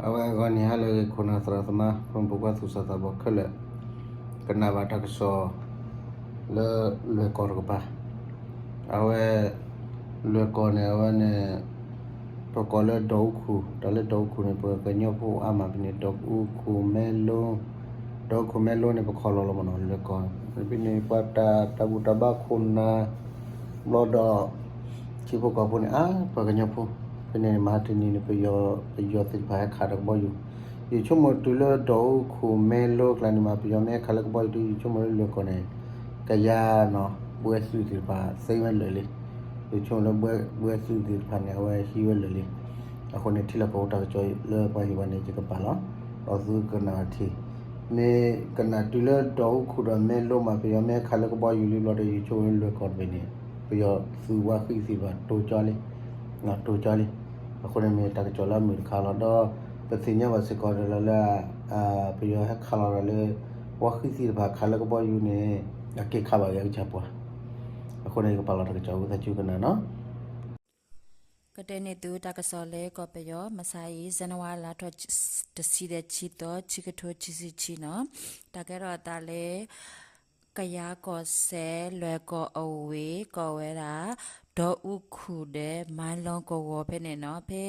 အဝဲအဂီၢ်န့ၣ် ဟါလၢအဂ့ၤ ခိၣ်နၢ်သရၣ်သမါ ဖိမုၣ်ဖိခွါသူၣ်စၢ်သးဘီၣ်ခဲလၢာ်, ကနၣ်ဘၣ်တၢ်ကစီၣ်လၢလွဲၢ်ကီၢ်တကပၤ, အဝဲ လွဲၢ်ကီၢ်န့ၣ် အဝဲန့ၣ် ပကိးလၢဒီးအူခူၣ်, တၢ်လၢဒီးအူခူၣ်န့ၣ် ပကညီဖိအါမးဖဲန့ၣ် ဒီးအူခူၣ်မဲလိ, ဒီးအူခူၣ်မဲလိန့ၣ် ပခီၣ်လီၤလီၤမးနီၤ လွဲၢ်ကီၢ်, ဖဲန့ၣ် ပှၤတၢ်ဘူၣ်တၢ်ဘါခိၣ်နၢ် ဘျီဒီး ထံဖိကီၢ်ဖိန့ၣ် အါ ပှၤကညီဖိ, ဖဲန့ၣ်မဟါတနံၤန့ၣ် ပယီၤ ပယီၤသ့ၣ်တဖၣ်ဟဲခးဒီးကဘီယူၤ, ယဆိကမိၣ်တုၤလၢဒီးအူခူၣ်မဲလိကျါန့ၣ်မး ပယီၤမ့ၢ်ဟဲခးလၢကဘီယူၤဒီး ယဆိကမိၣ်လၢလွဲၢ်ကီၢ်န့ၣ် ကယၤနီၤ ဘှဲသုးသ့ၣ်တဖၣ်သ့ဝဲလၢာ်လံ, ယဆိကမိၣ်လၢဘှဲသုးသ့ၣ်တဖၣ်န့ၣ် အဝဲဟံးဝဲလၢာ်လံ, အဃိန့ၣ် ထံလီၢ်ကီၢ်ပူၤတၢ်ကစီၣ်လၢပှၤဟ့ၣ်ဝဲန့ၣ် ယကပာ်လီၤ, ဒီးသုကနၣ်ထံၣ်, မ့ၢ်ကနၣ်တုၤလၢဒီးအူခူၣ်ဒီးမဲလိမး ပယီၤမ့ၢ်ဟဲခးလၢကဘီယူၤလံဘျီဒီး ယဆိကမိၣ်လၢလွဲၢ်ကီၢ်တဘ့ၣ်န့ၣ် ပယီၤသုးဝါဃံသ့ၣ်တဖၣ်တိကၠီလံ, တိကၠီလံ, အဃိန့ၣ်မ့ၢ်တၢ်ကစီၣ်လၢအမုာ်တခါလီၤ. ဒီးပသ့ၣ်ညါဘၣ်စ့ၢ်ကီးဒီးလၢ ပယီၤဟဲခးလီၤဒီးလၢ ဝါဃံသ့ၣ်တဖၣ်ခးလၢကဘီယူၤန့ၣ် အက့ၤခးဘၣ်က့ၤအကစၢ်ပှၤ, အဃိန့ၣ် ယကပာ်လီၤတၢ်ကစီၣ်ဝံသးစူၤကနၣ်နီၤ. ကတဲန့ၢ်သုတၢ်ကစီၣ်လၢကီၢ်ပယီၤ မဆါအံၤ ဇန်နဝါလါထီၣ်တဆံဒီးဆံသီ ခံကထိခံဆံခံနီၤ, တၢ်ကဲထီၣ်အသးလၢ ကယၤကီၢ်စဲၣ် လွဲၢ်ကီၢ်အဝ့ၢ် ကိးဝဲဒၣ် ဒီးအူခူၣ်ဒီး မၤလီကဝီၤဖဲန့ၣ်နီၤ, ဖဲ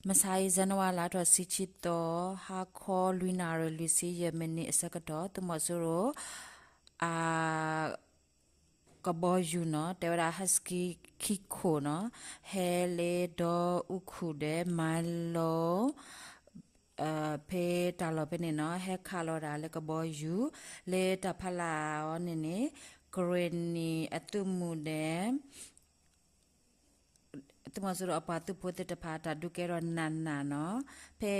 မဆါအံၤ ဇန်နဝါလါထီၣ်တဆံခံသီ ဟါခီလွံၢ်နၣ်ရံၣ်လွံၢ်ဆံယဲၢ်မံးနံးအဆၢကတီၢ် သုးမီၤစိရိၤ အ ကဘီယူၤနီၤ တဲဝဲဒၣ် Husky ခံခိၣ်နီၤ ဟဲလၢဒီးအူခူၣ်ဒီး မၤလီ ဖဲတၢ်လီၢ်ဖဲန့ၣ်နီၤ ဟဲခးလီၤဒၣ်လၢကဘီယူၤ လၢတၢ်ဖးလၢ်အီၤန့ၣ်န့ၣ် ကရ့ၣ်နံၣ်အသုးမုၢ်ဒီး သုးမီၤစိရိၤအပှၤသုးဖိသ့ၣ်တဖၣ် တၢ်ဒုးကဲထီၣ်နးနးနီၤ, ဖဲ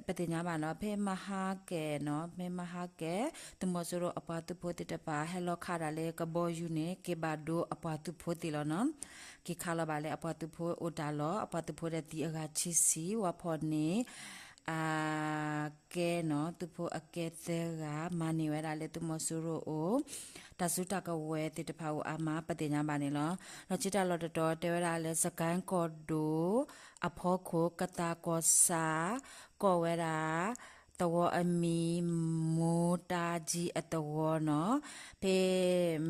ပသ့ၣ်ညါဘၣ်နီၤ ဖဲမဟါကဲၤနီၤ ဖဲမဟါကဲၤ သုးမီၤစိရိၤအပှၤသုးဖိသ့ၣ်တဖၣ် ဟဲလီၤခးဒၣ်လၢကဘီယူၤန့ၣ် က့ၤဘၣ်ဒိအပှၤသုးဖိသ့ၣ်လီၤနီၤ, က့ၤခးလီၤဘၣ်လၢအပှၤသုးဖိအိၣ်တၢ်လီၢ် အပှၤသုးဖိဒီးသံအဂၤဆံဆံ ဝါဖီၣ်န့ၣ် အကဲနီၤ သုးဖိအကဲသၢဂၤ မၤန့ၢ်ဝဲဒၣ်လၢသုးမီၤစိရိၤအိၣ် တၢ်စုတၢ်ကဝဲၤသ့ၣ်တဖၣ်အိၣ်အါမး ပသ့ၣ်ညါဘၣ်န့ၣ်လီၤ. လီၤကံတၢ်လီၢ်တတီၤတဲဝဲဒၣ်လၢ စကဲၣ်ကီၢ်ဒိၣ်အဖီခိၣ် ကသးကီၢ်ဆၣ် ကိးဝဲဒၣ် သဝီအမံၤ မိၢ်တၢ်ကံအသဝီနီၤ, ဖဲ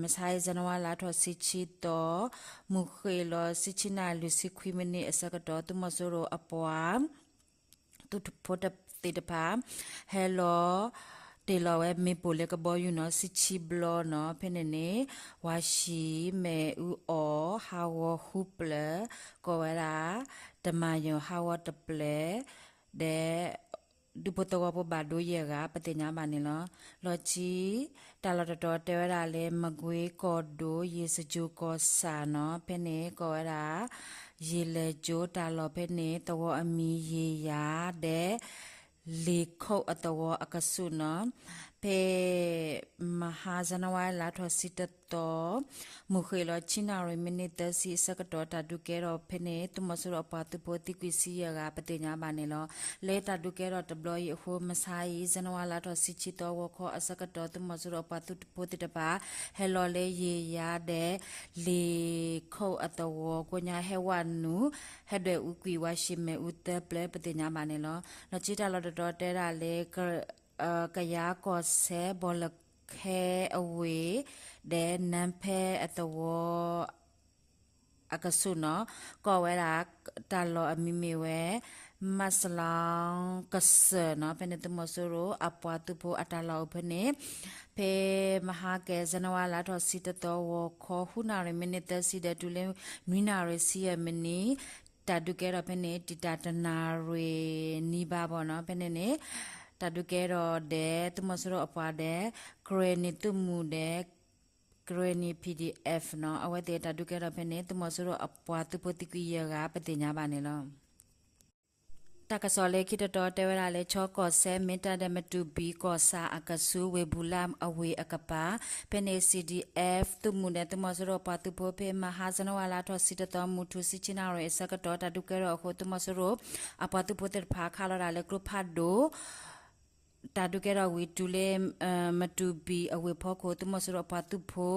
မဆါအံၤ ဇန်နဝါလါထီၣ်တဆံခံသီ မုၢ်ဃ့ၢ်လီၤ တဆံနၣ်ရံၣ်လွံၢ်ဆံခွံမံးနံးအဆၢကတီၢ် သုးမီၤစိရိၤအပှၤ သုးဖိသ့ၣ်တဖၣ် ဟဲလီၤ တ့ၢ်လီၤဝဲမ့ၣ်ပိၢ်လၢကဘီယူၤနီၤ တဆံခံဘျီနီၤ, ဖဲန့ၣ်န့ၣ် ဝၤၡံၤ မ့ၣ်အူအီၣ် ဟးဂီၤဃုပျၢၤ ကိးဝဲဒၣ် တမၤယီၤ ဟးဂီၤတပျၢၤ ဒီး ဒူဖိသဝီဖိဘၣ်ဒိယဲၢ်ဂၤ ပသ့ၣ်ညါဘၣ်န့ၣ်လီၤ. လီၤကံ တၢ်လီၢ်တတီၤတဲဝဲဒၣ်လၢ မကွ့ကီၢ်ဒိၣ် ယ့ၣ်စကၠိၣ်ကီၢ်ဆၣ်နီၤ, ဖဲန့ၣ်ကိးဝဲဒၣ် ယ့ၣ်လဲၣ်ကၠိတၢ်လီၢ်ဖဲန့ၣ် သဝီအမံၤယ့ၣ်ယၤ ဒီး လ့ၣ်ခိၣ်အသဝီအကဆူးနီၤ, ဖဲ မဟါ ဇန်နဝါလါထီၣ်တဆံတသီ မုၢ်ဃ့ၢ်လီၤ တဆံနၣ်ရံၣ် မံးနံးသၢဆံအဆၢကတီၢ် တၢ်ဒုးကဲထီၣ်ဖဲန့ၣ် သုးမီၤစိရိၤအပှၤသုးဖိသံကွံာ်ဆံယဲၢ်ဂၤ ပသ့ၣ်ညါဘၣ်န့ၣ်လီၤ. လၢတၢ်ဒုးကဲထီၣ်တဘျီအံၤအဃိ မဆါအံၤ ဇန်နဝါလါထီၣ်တဆံခံသီ ဂီၤခီအဆၢကတီၢ် သုးမီၤစိရိၤအပှၤသုးဖိသ့ၣ်တဖၣ် ဟဲလီၤလၢယ့ၣ်ယၤဒီး လ့ၣ်ခိၣ်အသဝီ ကိညါဟဲဝဲနုာ် ဟဲဒွဲၣ်အူကွံာ်ဝၤၡံၤမ့ၣ်အူသၢပျၢၤ ပသ့ၣ်ညါဘၣ်န့ၣ်လီၤ. လီၤကံတၢ်လီၢ်တတီၤတဲဒၣ်လၢ ကယၤကီၢ်စဲၣ် ဘီလၢခဲအဝ့ၢ် ဒီးနါဖဲအသဝီ အကဆူးနီၤ, ကိးဝဲဒၣ် တၢ်လီၢ်အမံၤမ့ၢ်ဝဲ မၤစလီကစၢၢ်နီၤ, ဖဲန့ၣ်သုးမီၤစိရိၤအပှၤသုးဖိအတၢ်လီၢ်အိၣ်ဖဲန့ၣ်, ဖဲမဟါကဲၤ ဇန်နဝါလါထီၣ်တဆံတသီ ဂီၤခီ ဃုနၣ်ရံၣ် မံးနံးသၢဆံ ဒီးတုၤလၢ နွံနၣ်ရံၣ်ဆံယဲၢ်မံးနံး တၢ်ဒုးကဲထီၣ်ဖဲန့ၣ် တံာ်တာ်တနၣ်ရံၣ်နံၤဘၣ်ဘၣ်နီၤ, ဖဲန့ၣ်န့ၣ် တၢ်ဒုးကဲထီၣ်ဒီး သုးမီၤစိရိၤအပှၤဒီး ကရ့ၣ်နံၣ်သုးမုၢ်ဒီး ကရ့ၣ်နံၣ် PDF နီၤ, အဝဲသ့ၣ်တၢ်ဒုးကဲထီၣ်ဖဲန့ၣ် သုးမီၤစိရိၤအပှၤသုးဖိသံကွံာ်ယဲၢ်ဂၤ ပသ့ၣ်ညါဘၣ်န့ၣ်လီၤ. တၢ်ကစီၣ်လၢခံတတီၤတဲဝဲဒၣ်လၢ ခၠီကီၢ်စဲၣ် မ့ၢ်တၢ်ဒီးမတူၢ်ဘံၣ်ကီၢ်ဆၣ်အကဆူး ဝ့ၢ်ဘူလၣ်အဝ့ၢ်အကပၤ, ဖဲန့ၣ် CDF သုးမုၢ်ဒီးသုးမီၤစိရိၤအပှၤသုးဖိ ဖဲမဟါ ဇန်နဝါလါထီၣ်တဆံတသီ မုၢ်ထူၣ် တဆံနၣ်ရံၣ်အဆၢကတီၢ် တၢ်ဒုးကဲထီၣ်အဃိ သုးမီၤစိရိၤအပှၤသုးဖိသ့ၣ်တဖၣ် ခးလီၤဒၣ်လၢကျိဖးဒိၣ် တၢ်ဒုးကဲထီၣ်ဝံၤတုၤလၢ မတူၢ်ဘံၣ်အဝ့ၢ်ဖီခိၣ် သုးမီၤစိရိၤအပှၤသုးဖိ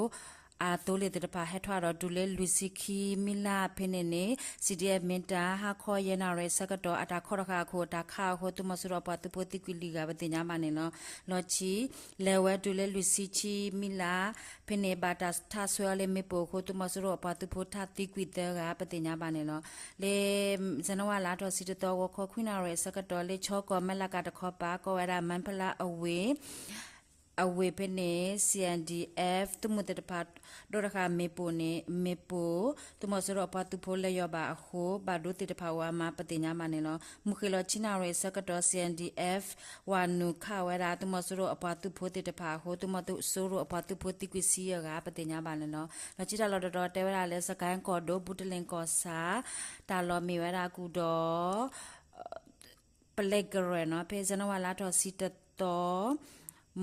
အသိလ့ၣ်သ့ၣ်တဖၣ်ဟဲထီၣ်ဒီးတုၤလၢလွံၢ်ဆံခံမံးလါဖဲန့ၣ်န့ၣ် CDF မ့ၢ်တၢ်ဟါခီယဲၢ်နၣ်ရံၣ်အဆၢကတီၢ် အတၢ်ခီတဃာ်အခိၣ် တၢ်ခးအဃိ သုးမီၤစိရိၤအပှၤသုးဖိသံကွံာ်လွံၢ်ဂၤ ပသ့ၣ်ညါဘၣ်န့ၣ်လီၤ. လီၤဆံ လဲၤဝဲတုၤလၢလွံၢ်ဆံခံမံးလါ ဖဲန့ၣ် ဘၣ်တၢ်ထါဆွဲအီၤလၢမ့ၣ်ပိၢ်အဃိ သုးမီၤစိရိၤအပှၤသုးဖိထါသံကွံာ်သၢဂၤ ပသ့ၣ်ညါဘၣ်န့ၣ်လီၤ. လၢ ဇန်နဝါလါထီၣ်ဆံတသီ ဂီၤခီခွံနၣ်ရံၣ်အဆၢကတီၢ် လၢခၠီကီၢ်မဲလးကးတခီပၤ ကိးဝဲဒၣ် မၢဖလါအဝ့ၢ် အဝ့ၢ်ဖဲန့ၣ် CNDF သုးမုၢ်သ့ၣ်တဖၣ် ဒိတဃာ်မ့ၣ်ပိၢ်န့ၣ် မ့ၣ်ပိၢ် သုးမီၤစိရိၤအပှၤသုးဖိလဲၤယီၤဘၣ်အဃိ ဘၣ်ဒိသ့ၣ်တဖၣ်အိၣ်အါမး ပသ့ၣ်ညါဘၣ်န့ၣ်လီၤ. မုၢ်ဃ့ၢ်လီၤဆံနၣ်ရံၣ်အဆၢကတီၢ် CNDF ဝၤနုာ်ခးဝဲဒၣ် သုးမီၤစိရိၤအပှၤသုးဖိသ့ၣ်တဖၣ်အဃိ သုးမီၤစိရိၤအပှၤသုးဖိသံကွံာ်ဆံယဲၢ်ဂၤ ပသ့ၣ်ညါဘၣ်န့ၣ်လီၤ. လီၤဆံတၢ်လီၢ်တတီၤတဲဝဲဒၣ်လၢ စကဲၣ်ကီၢ်ဒိၣ် ဘူးတလ့ၣ်ကီၢ်ဆၣ် တၢ်လီၢ်မ့ၢ်ဝဲဒၣ်ကူၣ်ဒီး ပလဲကရဲၣ်နီၤ ဖဲ ဇန်နဝါလါထီၣ်ဆံတသီ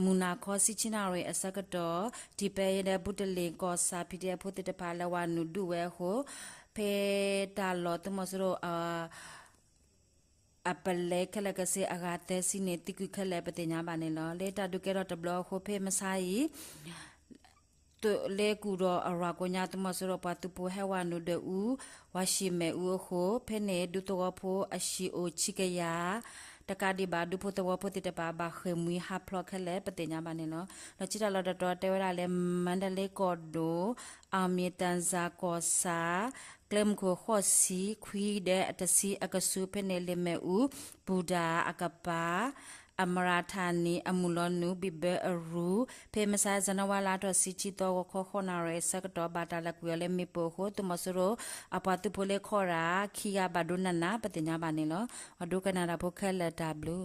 မုၢ်နၤခီဆံဆံနၣ်ရံၣ်အဆၢကတီၢ် ဒ်ပဲယဲဒဲဘူးတလ့ၣ်ကီၢ်ဆၣ် PDF ဖိသ့ၣ်တဖၣ်လၢဝၤနုာ်ဒုးဝဲအဃိ ဖဲတၢ်လီၢ်သုးမီၤစိရိၤ အပလဲခဲလၢာ်ကစ့ၢ်အဂၤသၢဆံန့ၣ် သံကွံာ်ခဲလၢာ်ပသ့ၣ်ညါဘၣ်န့ၣ်လီၤ. လၢတၢ်ဒုးကဲထီၣ်တဘျီအဃိ ဖဲမဆါအံၤ လၢကူၣ်ဒီးအရၤကိးညါ သုးမီၤစိရိၤပှၤသုးဖိဟဲဝၤနုာ်ဒွဲၣ်အူ ဝၤၡံမဲာ်အူအဃိ ဖဲန့ၣ် ဒူသဝီဖိအဟံၣ်အိၣ်ဆံကယၤ တကးဒံးဘၣ် ဒူဖိသဝီဖိသ့ၣ်တဖၣ် ဘၣ်ဃ့ၢ်မှံဟးဖျိးခဲလၢာ် ပသ့ၣ်ညါဘၣ်န့ၣ်လီၤ. လီၤဆံတၢ်လီၢ်တတီၤတဲဝဲဒၣ်လၢ မါဒလ့ကီၢ်ဒိၣ် အမ့ၢ်တၢ်စၢ်ကီၢ်ဆၣ် ကျဲမုၢ်ခိၣ်ဃိးဆံ ခွံဒဲးတဆံအကဆူး ဖဲန့ၣ် လ့ၣ်မဲာ်အူ ပူၤဒၣ်အကပၤ အမရၤထၣ်နံၣ် အမုၢ်လီၤနုာ် ဘံၣ်ဘၢအရူၢ် ဖဲမဆါ ဇန်နဝါလါထီၣ်ဆံဆံသီ ဂီၤခီဃိးနၣ်ရံၣ်အဆၢကတီၢ် ဘၣ်တၢ်လဲၤကွံာ်အီၤလၢမ့ၣ်ပိၢ်အဃိ သုးမီၤစိရိၤအပှၤသုးဖိလၢခီၣ်ရၣ် ခံဂၤဘၣ်ဒိနးနး ပသ့ၣ်ညါဘၣ်န့ၣ်လီၤ. အဒိကနၣ်တၢ်ဖိခဲလၢာ်တၢ်ဘျုး